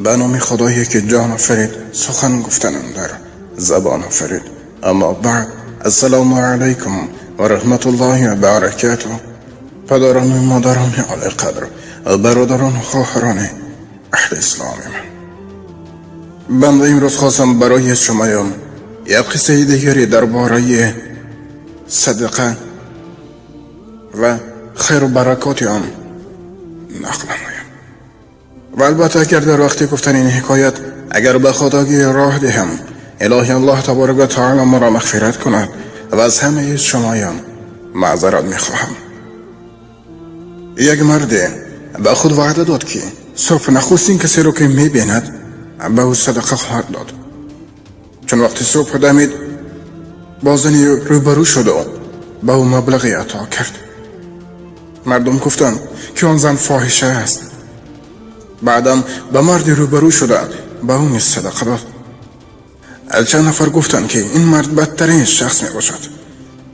به نام خدایی که جان آفرید، سخن گفتنم در زبان آفرید. اما بعد، السلام علیکم و رحمت الله و برکاته. پدران و مادران عالی قدر، برادران و خواهران اهل اسلام من، بنده امروز خواستم برای شمایان یک قصه دیگری درباره صدقه و خیر و برکات آن نقل نمایم. و البته اگر در وقت گفتن این حکایت اگر به خداگی راه دهم، الهی الله تبارک و تعالی مرا مغفرت کند و از همه شمایان معذرت میخواهم. یک مرد به خود وعده داد که صبح نخستین کسی رو که میبیند به او صدقه خواهد داد. چون وقتی صبح دمید، با زنی روبرو شد و به او مبلغی عطا کرد. مردم گفتند که آن زن فاحشه است. بعدم به مردی روبرو شده به او نیز صدقه داد. چند نفر گفتند که این مرد بدترین شخص می باشد.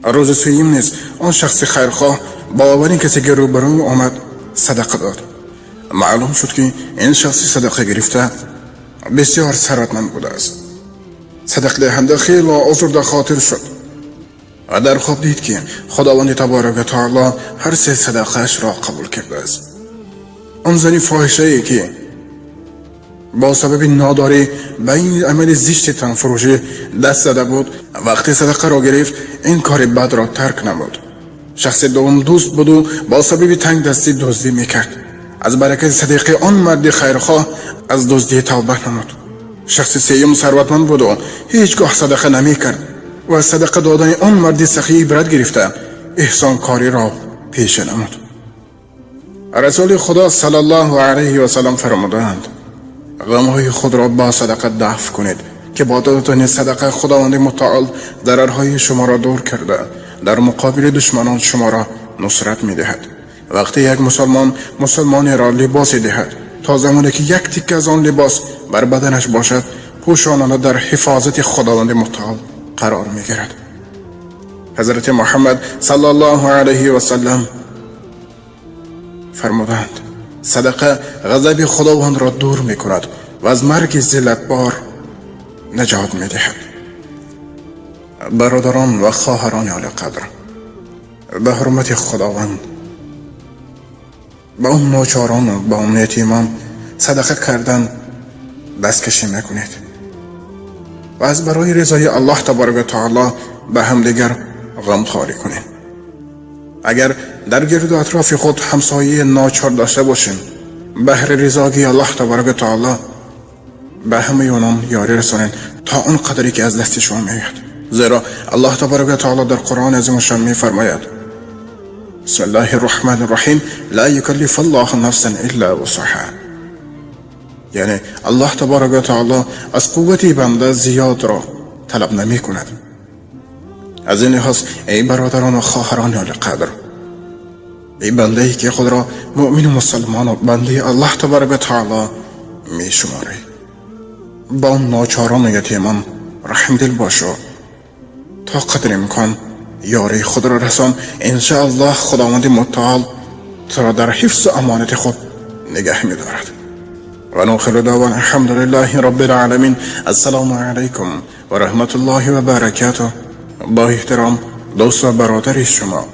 روز سویم نیز آن شخص خیرخواه با اولین کسی که روبرو آمد صدقه داد. معلوم شد که این شخص صدقه گرفته بسیار ثروتمند بوده است. صدقه دهنده خیلی آزرده خاطر شد و در خواب دید که خداوند تبارک و تعالی هر سه صدقهش را قبول کرده است. آن زنی فاحشه ای که با سبب ناداری به این عمل زشت تنفروشی دست زده بود، وقتی صدقه را گرفت این کار بد را ترک نمود. شخص دوم دزد بود و با سبب تنگ دستی دزدی میکرد. از برکت صدقه آن مرد خیرخواه از دزدی توبه نمود. شخص سیوم ثروتمند بود و هیچگاه صدقه نمیکرد و از صدقه دادن آن مرد سخی عبرت گرفته احسان کاری را پیشه نمود. رسول خدا صلی الله علیه و سلم فرمودند: غمهای خود را با صدقه دفع کنید که با دادن صدقه خداوند متعال ضررهای شما را دور کرده در مقابل دشمنان شما را نصرت می دهد. وقتی یک مسلمان مسلمانی را لباسی دهد، تا زمانی که یک تکه از آن لباس بر بدنش باشد، پوشانانه در حفاظت خداوند متعال قرار می گیرد. حضرت محمد صلی الله علیه و سلم فرمودند: صدقه غضب خداوند را دور می کند و از مرگ ذلتبار نجات می دهد. برادران و خواهران عالی قدر، به حرمت خداوند به اون ناچاران و به اون یتیمان صدقه کردن دست کشی نکنید و از برای رضای الله تبارک و تعالی به همدیگر غمخواری کنید. اگر در گرد و اطراف خود همسایه ناچار داشته باشیم، بهر رضاگی الله تبارک و تعالی به همه اونان یاری رسانید تا آن قدری که از دست شما میآید. زیرا الله تبارک و تعالی در قرآن عظیم الشان میفرماید: بسم الله الرحمن الرحیم، لا یکلف الله نفسا الا وسعها. یعنی الله تبارک و تعالی از قوت بنده زیاد را طلب نمی کند. از این لحاظ ای برادران و خواهران عالی قدر، ای بنده ای که خود را مؤمن و مسلمان و بنده الله تبارک و تعالی می شماری، با آن ناچاران و یتیمان رحم دل باش و تا قدر امکان یاری خود را رسان. الله خداوند متعال تو را در حفظ و امانت خود نگه می دارد. و آخر دعوانا الحمد لله رب العالمین. السلام علیکم و رحمت الله و برکاته. با احترام، دوست و برادر شما.